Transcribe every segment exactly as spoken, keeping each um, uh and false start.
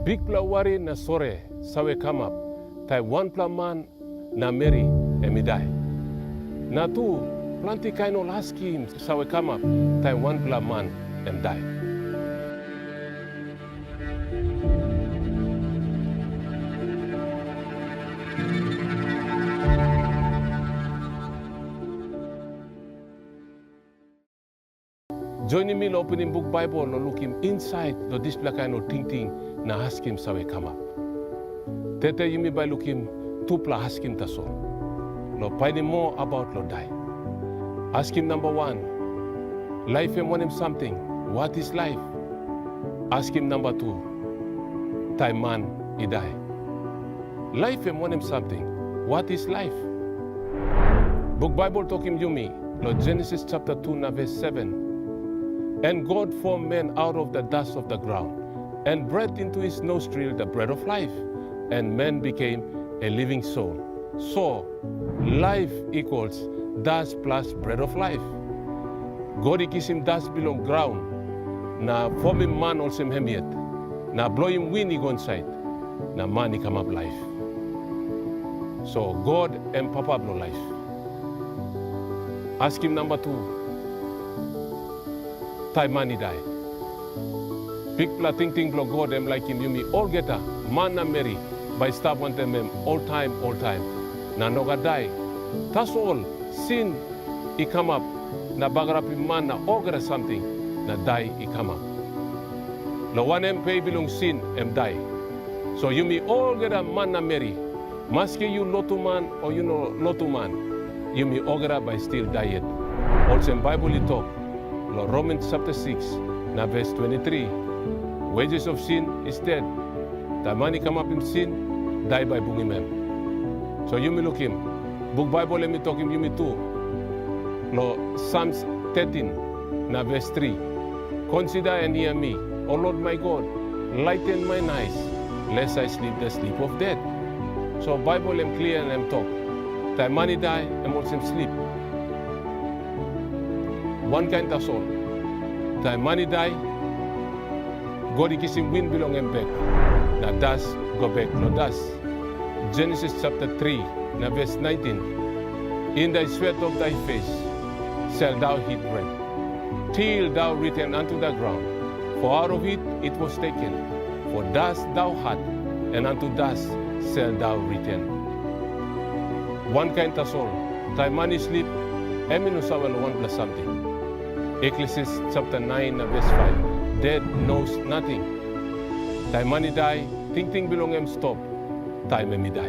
Bikpela wari na sore save kamap taim wanpela man na meri em i dai. Na tu, planti kain ol askim save kamap taim wanpela man em dai. Joinim mi long openim buk Baibel long lukim insait long dispela kain ol tingting na askim save kamap. Tete yumi bai lukim tupela askim tasol, long painim moa abaut long dai. Askim namba wan, laip em wanem samting? What is life? Askim namba tu, taim man i dai. Laip em wanem samting? What is life? Buk Baibel tokim yumi long Genesis chapter two na ves seven, "And God formed man out of the dust of the ground, and breathed into his nostril the breath of life, and man became a living soul." So, life equals dust plus bread of life. God i kisim das bilong graun na fomim man olsem em yet, na bloim win i go insait, na man i kamap laip. So God em papa bilong laip. Askim namba tu, taim man i dai. Bikpela tingting bilong God em laikim yumi olgeta, man na meri, bai i stap wantaim em oltaim oltaim, na no gat dai. Tasol sin i kamap na bagarapim man na olgeta samting, na dai i kamap. Long wanem, pe bilong sin em dai. So yumi olgeta man na meri, maski yu lotuman o yu no lotuman, yumi olgeta bai stil dai yet. Olsem Baibel i tok long Romans chapter six na ves twenty three, "Wages of sin is death." Taim man i kamapim sin, dai bai bungim em. So yumi lukim, buk Baibel em i tokim yumi tu long Psalms thirteen na ves three, "Consider and hear me, O Lord my God, lighten mine eyes, lest I sleep the sleep of death." So Baibel em klia na em tok, taim man i dai, em olsem slip. Wankain tasol, taim man i dai, God i kisim win bilong em bek, na das go bek long das. Genesis chapter three na ves nineteen, "In thy sweat of thy face shalt thou eat bread, till thou return unto the ground, for out of it it was taken, for dust thou art, and unto dust shalt thou return." Wankain tasol, taim man i slip, em i no save long wanpela samting. Eklesiastes chapter nine na ves five, "Dead knows nothing." Taim man i dai, tingting bilong em stop, taim em i dai.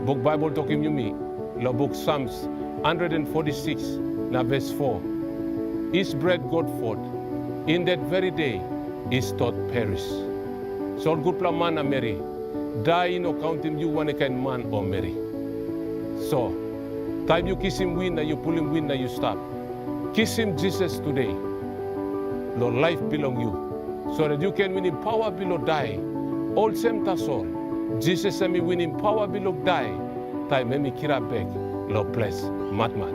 Buk Baibel tokim yumi long buk Psalms hundred and forty-six na ves four, "His breath got forth, in that very day his thought perish." So ol gutpela man na meri, dai i no kauntim yu wankain man o meri. So, taim yu kisim win na yu pulim win na yu stap, kisim Jisas tude long laip bilong yu, so that yu ken winim pawa bilong dai. Olsem tasol, Jisas em i winim pawa bilong dai, taim em i kirap bek long ples matmat.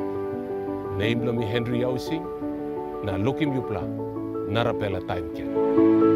Nem bilong mi Henry Ausing, na lukim yupela narapela taim gen.